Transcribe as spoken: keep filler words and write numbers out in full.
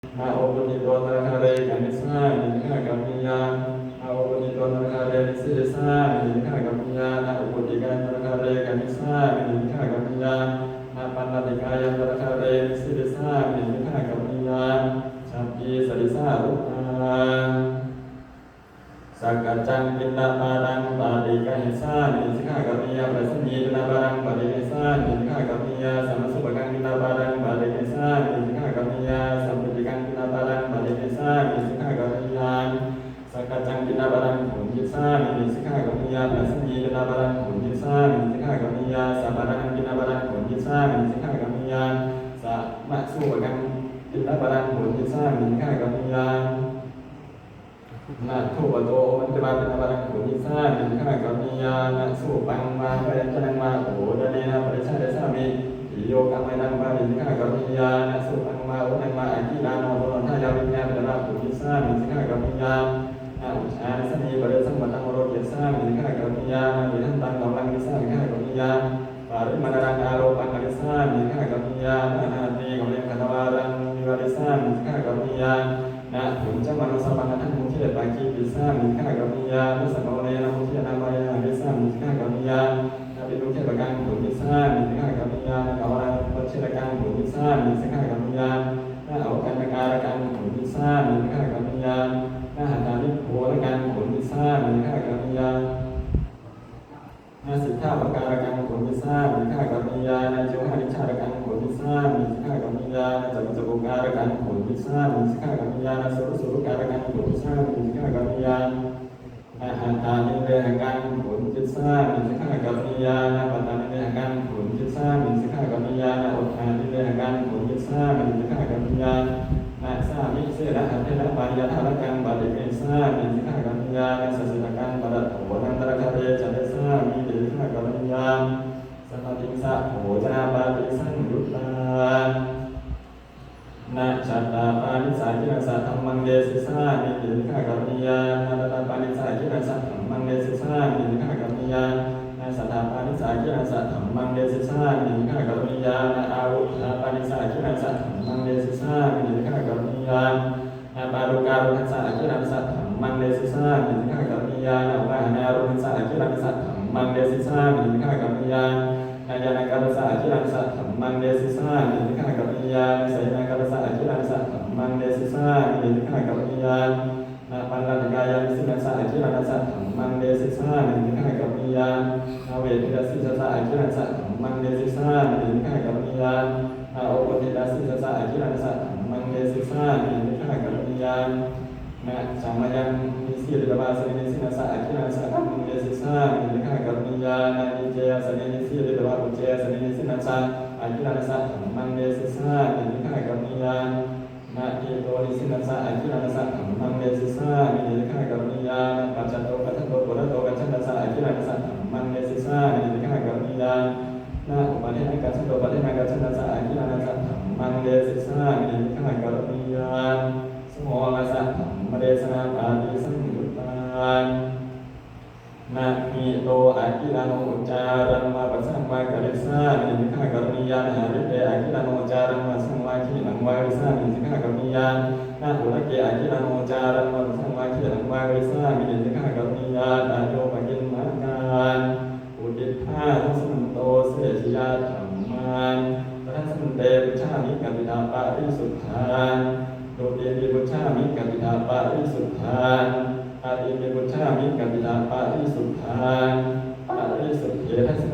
Na ubbundhitvāntarāgāre gamissāmi, niddhā karaniya. Na ubbundhitvāntarāgāre nisīdissāmi, niddhā karaniya. Na ubbundhikāntarāgāre gamissāmi, niddhā karaniya. Na paññattikāyantarāgāre nisīdissāmi, niddhā karaniya. Chabbīsadisārutā. Sakkaccaṃ piṇḍapātaṃ paṭiggahessāmi, niddhā karaniya. Prasannī piṇḍapātaṃ paṭiggahessāmi, niddhā karaniya. Samasūpakaṃ piṇḍapātaṃ paṭiggahessāmi, niddhā karaniya. Sappītikaṃ piṇḍapātaṃ paṭiggahessāmi, niddhā karaniya. Sakkaccaṃ piṇḍapātaṃ bhuñjissāmi, niddhā karaniya. Prasannī piṇḍapātaṃ bhuñjissāmi, niddhā karaniya. Sapāṇānaṃ piṇḍapātaṃ bhuñjissāmi, niddhā karaniya. Samasūpakaṃ piṇḍapātaṃ bhuñjissāmi, niddhā karaniya. Na thūpato omantavā piṇḍapātaṃ bhuñjissāmi, niddhā karaniya. Na sūpaṃ vā byañjanaṃ vā bhojanena paṭicchādessāmi, piyo kāmehi taṃ vā, niddhā karaniya. Na sūpaṃ vā odaṃ vā agilāno dhomanthāya vippena piṇḍapātaṃ bhuñjissāmi, niddhā karaniya. Na ujjhāyasāmi paresaṃ vatthaṃ ārogyessāmi, niddhā karaniya. Na tiṭṭhantaṃ taṃ laṅkissāmi, niddhā karaniya. Parimāṇānaṃ āropaṃ karissāmi, niddhā karaniya. Na āhāraṃ katvāna nivārissāmi, niddhā karaniya. Na bhuñjamāno sappāṇānaṃ mukhe pakkhī pissāmi, niddhā karaniya. Na sabbāhunena mukhena mahāhārissāmi, niddhā karaniya. Na piṇḍūkkhepakaṃ bhuñjissāmi, niddhā karaniya. Na kavalānapacchetaṃ bhuñjissāmi, niddhā karaniya. Na āvakkantakārakaṃ bhuñjissāmi, niddhā karaniya. Na hadāni bhūrakaṃ bhuñjissāmi, niddhā karaniya. Na siddhāpakārakaṃ bhuñjissāmi, niddhā karaniya. Na jivhānijjhārakaṃ bhuñjissāmi, niddhā karaniya. Na capucapukārakaṃ bhuñjissāmi, niddhā karaniya. Na surusurukārakaṃ bhuñjissāmi, niddhā karaniya. Na hattānivehakaṃ bhuñjissāmi, niddhā karaniya. Na pattānivehakaṃ bhuñjissāmi, niddhā karaniya. Na oṭṭhānivehakaṃ bhuñjissāmi, niddhā karaniya. Na sāmisena hatthena pānīyathālakaṃ paṭiggahessāmi, niddhā karaniya. Na sassetakampadhatthonaṃ tarāgāre chādessāmi, niddhā karaniya. Samadhiṃsabhojanapāṭisaṃyuttā. Na chattāpāṇissa kilaṃ sādhammaṃ desissāmi, niddhā karaniya. Na tattapāṇissa kilaṃ sādhammaṃ desissāmi, niddhā karaniya. Na saṭṭhapāṇissa kilaṃ sādhammaṃ desissāmi, niddhā karaniya. Na āvuṭṭhapāṇissa kilaṃ sādhammaṃ desissāmi, niddhā karaniya. Na pādukārūḷhassa kilaṃ sādhammaṃ desissāmi, niddhā karaniya. Na upāhanārūḷhassa kilaṃ sādhammaṃ desissāmi, niddhā karaniya. Na yānakārassa kilaṃ sādhammaṃ desissāmi, niddhā karaniya. Na sayanākārassa kilaṃ sādhammaṃ desissāmi, niddhā karaniya. Na paññattikāya nisīdassa kilaṃ sādhammaṃ desissāmi, niddhā karaniya. Na veṭhitasīsassa kilaṃ sādhammaṃ desissāmi, niddhā karaniya. Na opuṭṭhitasīsassa kilaṃ sādhammaṃ desissāmi, niddhā karaniya. Na chāmayaṃ nisīditvā sallīnasīnassa kilaṃ sādhammaṃ desissāmi, niddhā karaniya. Na kicceyya sallīnasīditvā ucceyya sallīnasīnassa kilaṃ sādhammaṃ desissāmi, niddhā karaniya. Na ṭhito nisīdassa kilaṃ sādhammaṃ desissāmi, niddhā karaniya. Na pacchato gacchato purato gacchanassa kilaṃ sādhammaṃ desissāmi, niddhā karaniya. Na upāde na gacchanto pade na gacchanassa kilaṃ sādhammaṃ desissāmi, niddhā karaniya. Soḷasa dhammadesanāpāṭisaṃyuttā. Na hi to agilāno uccāraṃ vā passaṃ vā karissāmi, niddhā karaniya. Na harite agilāno uccāraṃ vā passaṃ vā khīṇaṃ vā karissāmi, niddhā karaniya. Na urake agilāno uccāraṃ vā passaṃ vā khīṇaṃ vā karissāmi, niddhā karaniya. Tayo pagiṇhakā. Uddiṭṭhā rasamanto sesiyā dhammā. Tadassante pucchāmi: Kāpilaparisuddhā? Dutiyampi pucchāmi: Kāpilaparisuddhā? Tatiyampi pucchāmi: Kāpilaparisuddhā? Parisuddhe dassate